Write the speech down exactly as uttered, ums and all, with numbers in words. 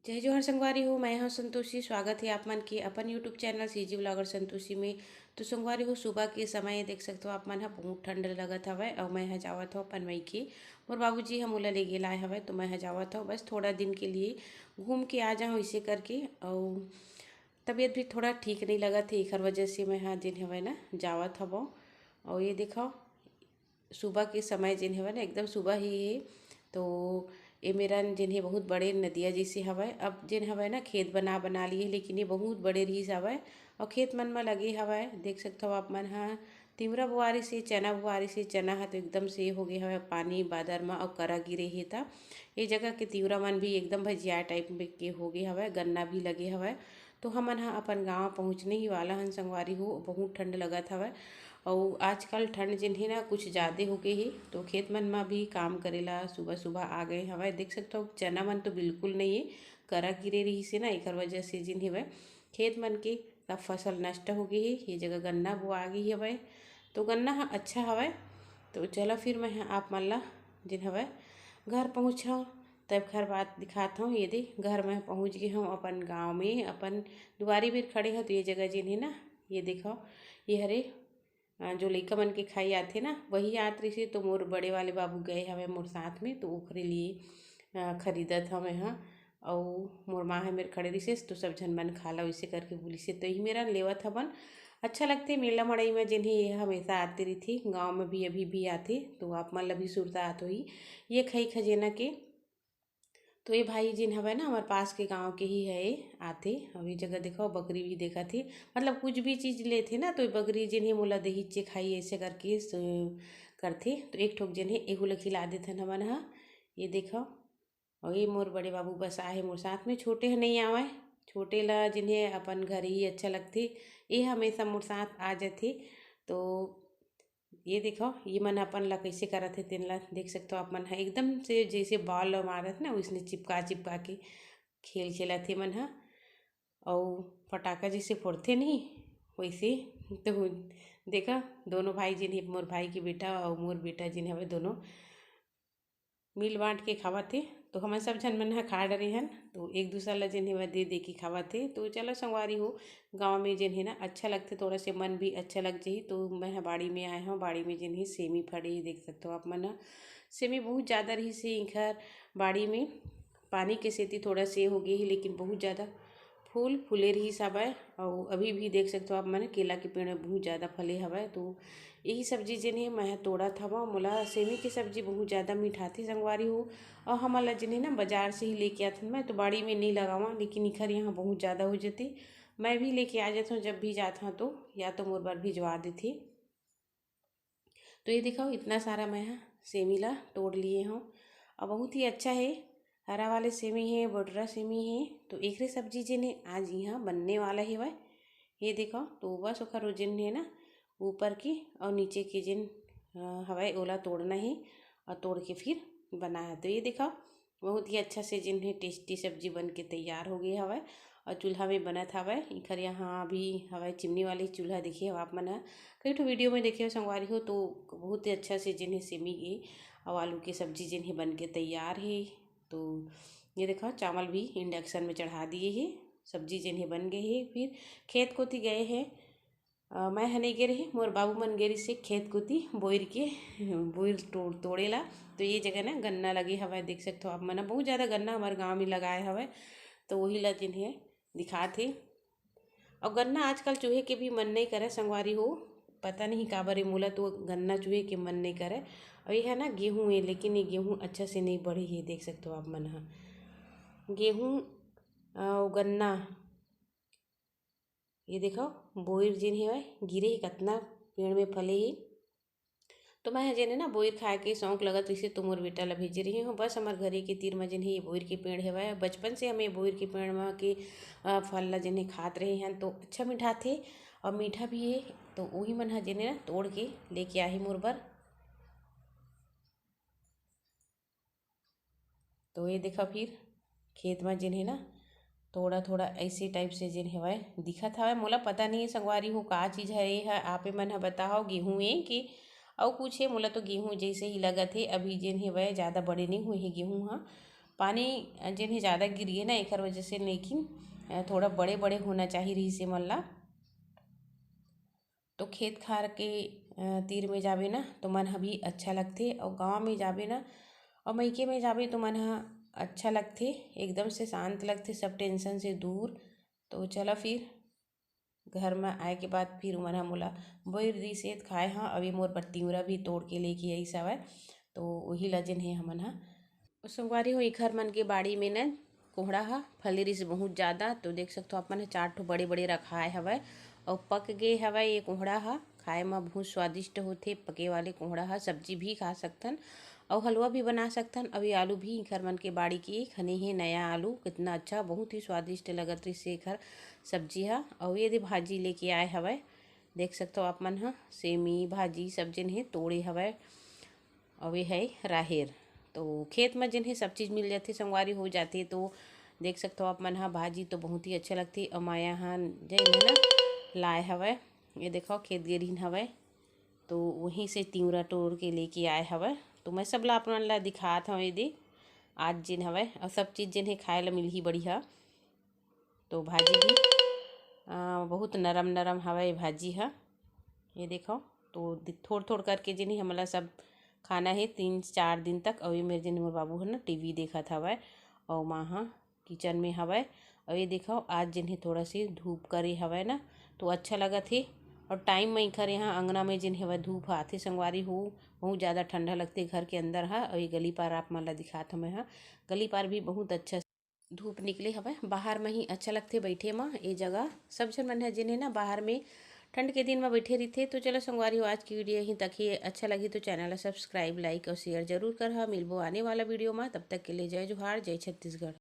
जय जोहार संगवारी हो, मैं हूं संतोषी। स्वागत है आप मन के अपन YouTube channel CG blogger Santoshi में। तो संगवारी हो, सुबह के समय देख सकते हो आप मन ह, बहुत ठंड लगत हवय और मैं ह जावत हूँ अपन मई के। मोर बाबूजी ह मोला ले गेलाए हवय, तो मैं ह जावत हूँ बस थोड़ा दिन के लिए घूम के आ जाऊँ इसे करके। और तबीयत भी थोड़ा ठीक नहीं लगत है, एखर वजह से मैं ह जेन हवय ना जावत हवो। और ये देखो, सुबह के समय जेन हवय ना, एकदम सुबह ही हे। तो ए मेरन जेन हे बहुत बड़े नदिया जैसे हवय। अब जेन हवय ना, खेत बना बना लिए, लेकिन ये बहुत बड़े रिहिस हवय और खेत मन म लगे हवय। देख सकत हव आप मन ह, तिवरा बोआरी से, चना बोआरी से, चना ह तो एकदम से हो गे हवय पानी बादर म, और करा गिरे हे त ये जगह के तिवरा मन भी एकदम भजिया टाइप में के हो गे हवय। गन्ना भी लगे हवय। तो हमन ह अपन गांव पहुंचने ही वाला हन संगवारी हो, बहुत ठंड लगत हवय। अउ आजकल ठंड जेन हे ना, कुछ जादे हो गे हे, तो खेत मन म भी काम करे ला सुबह सुबह आ गए हवय। देख सकत हव, चना मन तो बिल्कुल नहीं है, करा गिरे रहिस हे ना, एकर वजह से जेन हेवय खेत मन के सब फसल नष्ट हो गे हे। ये जगह गन्ना बोआ गे हवय, तो गन्ना ह अच्छा हवय। तो चलो फिर मैं ह आप मन ला जेन हवय घर पहुँचव, तब खर बात दिखात हूँ। ये दे, घर में पहुँच गए हूँ अपन गाँव में, अपन दुआरी बेर खड़े हो, तो ये जगह जेन हे ना, ये देखो, ये हरे अ, जो लइका मन के खाई आथे ना, वही आत रहिसे, तो मोर बड़े वाले बाबू गए हवे मोर साथ में, तो ओखरे लिए अ, खरीदत हवे हाँ। अउ मोर माँ ह मेर खड़े रहिसे, तो सब झन मन खा ला, वैसे करके बोलिसे, तो यही मेरा लेवत हवन। अच्छा लगथे मेला मड़ई में, जेन हे ये हमेशा आते रहिथे, गाँव में भी अभी भी आथे, तो आप मन ला भी सुरता आत होही ये खई खजेना के। तो ये भाई जेन हवय ना, हमर पास के गांव के ही है, आथे। अउ ये जगह देखो, बकरी भी देखत हे, मतलब कुछ भी चीज लेथे ना, तो ये बकरी जेन हे मोला देही चे खाई, ऐसे करके स-, करथे। तो एक ठोक जेन हे एहू ला खिला देथन हमन ह। ये देखो, अउ ये मोर बड़े बाबू बस आहे मोर साथ में, छोटे ह नहीं आवय। छोटे ला जेन हे अपन घर ही अच्छा लगथे, ये हमेशा मोर साथ आ जाथे। तो ये देखो, ये मन अपन ला कैसे करत हे, तेन ला देख सकते हो आप मन ह। एकदम से जैसे बॉल मारत ना, वैसने चिपका चिपका के खेल खेलत हे मन ह। अउ फटाका जैसे फोड़थे नहीं, वैसे। तो देखा, दोनों भाई जिन हे, मोर भाई के बेटा अउ मोर बेटा जिन हवे, दोनों मिल बांट के खावत हे। तो हमन सब झन मन ह खा डरे हन, तो एक दूसरा ला जेन हे वह दे दे के खावत हे। तो चलो संगवारी हो, गाँव में जेन हे ना अच्छा लगथे, थोड़ा से मन भी अच्छा लग जाही। तो मैं ह बाड़ी में आए हूँ, बाड़ी में जेन हे सेमी फड़े हे, देख सकते हो आप मन ह। सेमी बहुत ज़्यादा रहिस हे इंखर बाड़ी में, पानी के सेती थोड़ा से हो गे हे, लेकिन बहुत ज़्यादा फूल फूले रहिस हवय। अउ अभी भी देख सकते हो आप मन, केला के पेड़ में बहुत ज़्यादा फले हवय। तो यही सब्जी जेन हे मैं ह तोड़त हवं। मोला सेमी के सब्जी बहुत ज़्यादा मिठाथे संगवारी हो, अउ हमन ला जेन हे ना बाजार से ही लेके आथन। मैं तो बाड़ी में नहीं लगावा, लेकिन इखर यहाँ बहुत ज़्यादा हो जथे। मैं भी लेके आ जाथव, जब भी जाथव तो, या तो मोर बर भिजवा देथे। तो ये दिखाओ, इतना सारा मैं ह सेमी ला तोड़ लिए हूँ। और बहुत ही अच्छा है, हरा वाले सेमी है, बोटरा सेमी है। तो एकरे सब्जी जेन हे आज यहाँ बनने वाला हेवय। ये देखो, तो बस ओखर जेन हे ना, ऊपर के और नीचे के जेन अ, हवय, ओला तोड़ना है और तोड़ के फिर बनाना है। तो ये देखो, बहुत ही अच्छा से जेन हे टेस्टी सब्जी बन के तैयार हो गए हवय। और चूल्हा में बनत हवय, इखर यहाँ भी हवय चिमनी वाली चूल्हा, देखे हो आप मन ह, कई ठो वीडियो में देखे हो संगवारी हो। तो बहुत ही अच्छा से जेन हे सेमी के और आलू के सब्जी जेन हे बन के तैयार हे। तो ये देखो, चावल भी इंडक्शन में चढ़ा दिए हे, सब्जी जेन हे बन गए हे। फिर खेत कोती गए हे, अ, मैं ह नइ गे रही, मोर बाबू मन गे रहिस हे खेत कोती बोइर के, बोइर तोड़, तोड़े ला। तो ये जगह ना गन्ना लगे हवय, देख सकत हो आप मन ह। बहुत ज़्यादा गन्ना हमर गाँव में लगाए हवय, तो वही ला जेन हे दिखात हे। अउ गन्ना आजकल चुहे के भी मन नइ करे संगवारी हो, पता नहीं काबर ए, मोला तो गन्ना चुहे के मन नइ करे। अउ ये है ना गेहूँ ए, लेकिन ये गेहूँ अच्छा से नहीं बढ़े हे, देख सकत हो आप मन ह। गेहूँ अउ गन्ना, ये देखो, बोइर जेन हेवय, गिरे हे, कतना पेड़ में फले हे। तो मैं ह जेन हे ना, बोइर खाए के शौक लगत रहिसे, तो मोर बेटा ला भेजे रही हूँ। बस हमर घरे के तीर म जेन हे, ये बोइर के पेड़ हेवय। बचपन से हम ये बोइर के पेड़ म के, अ, फल ला जेन हे खात रहे हन, तो अच्छा मिठाथे और मीठा भी हे। तो उही मन ह जेन हे ना, तोड़ के लेके आही मोर बर। तो ये देखा, फिर खेत में जेन हे ना, थोड़ा थोड़ा ऐसे टाइप से जेन हेवय, दिखत हवय। मोला पता नहीं है संगवारी हो, का चीज हरे ह, आपे मन ह बताओ, गेहूं ए कि अउ कुछ हे। मोला तो गेहूं जैसे ही लगत हे, अभी जेन हेवय, ज़्यादा बड़े नहीं हुए हे गेहूं ह। पानी जेन हे ज़्यादा गिरिए ना, एकर वजह से लेकिन, अ, थोड़ा बड़े-बड़े होना चाही रहिस ए मन ला। तो खेत खार के, अ, तीर में जाबे ना, तो मन ह भी अच्छा लगथे, अउ गाँव में जाबे ना, अउ मइके में जाबे, तो मन ह अच्छा लगथे, एकदम से शांत लगथे, सब tension से दूर। तो चला फिर घर में आए के बाद फिर उमन ह मोला बोर दिस हे, त खाए ह। अभी मोर बर तिंवरा भी तोड़ के लेके आइस हवय, तो वही ला जेन हे हमन ह। संगवारी हो, एखर मन के बाड़ी में न कोंहड़ा ह फले रिहिस बहुत ज़्यादा। तो देख सकथो आप मन ह, चार ठो बड़े-बड़े रखाए हवय अउ पक गे हवय। ये कोंहड़ा ह खाए म बहुत स्वादिष्ट होथे। पके वाले कोंहड़ा ह सब्जी भी खा सकथन अउ हलवा भी बना सकथन। अउ ये आलू भी एखर मन के बाड़ी के खने हे, नया आलू, कितना अच्छा, बहुत ही स्वादिष्ट लगत रिहिस एखर सब्जी ह। अउ ये दे भाजी लेके आए हवय, देख सकथो आप मन ह, सेमी भाजी सब जेन हे तोड़े हवय। अउ ये है राहेर। तो खेत म जेन हे सब चीज मिल जाथे, संगवारी हो जाथे। तो देख सकथो आप मन ह, भाजी तो बहुत ही अच्छा लगथे। अउ माया ह जेन हे ना लाए हवय, ये देखो खेत गे रिहिन हवय, तो वहीं से तिंवरा तोड़ के लेके आए हवय। तो मैं सब ला आप मन ला दिखात हवं ये दे आज जेन हवय, अउ सब चीज जेन हे खाए ला मिलही बढ़िया। तो भाजी भी, अ, बहुत नरम नरम हवय ये भाजी ह। ये देखो, तो दि-, थोड़ थोड़ करके जेन हे हमला सब खाना हे तीन चार दिन तक। अउ ये मेर जेन मोर बाबू ह ना टीवी देखत हवय, अउ माँ ह किचन में हवय। अउ ये देखो, आज जेन हे थोड़ा से धूप करे हवय ना, तो अच्छा लगत हे। अउ टाइम म एखर यहाँ अंगना में जेन हवय धूप ह आथे संगवारी हो, बहुत ज़्यादा ठंडा लगथे घर के अंदर ह। अउ ये गली पार आप मन ला दिखात हवं मैं ह, गली पार भी बहुत अच्छा धूप निकले हवय। बाहर म ही अच्छा लगथे बैठे म। ये जगह सब झन मन ह जेन हे ना बाहर में ठंड के दिन म बैठे रहिथे। तो चलो संगवारी हो, आज की वीडियो यहीं तक ही। अच्छा लगी तो चैनल ला subscribe, like और share जरूर करहा। मिलबो आने वाला वीडियो म, तब तक के लिए जय जोहार, जय छत्तीसगढ़।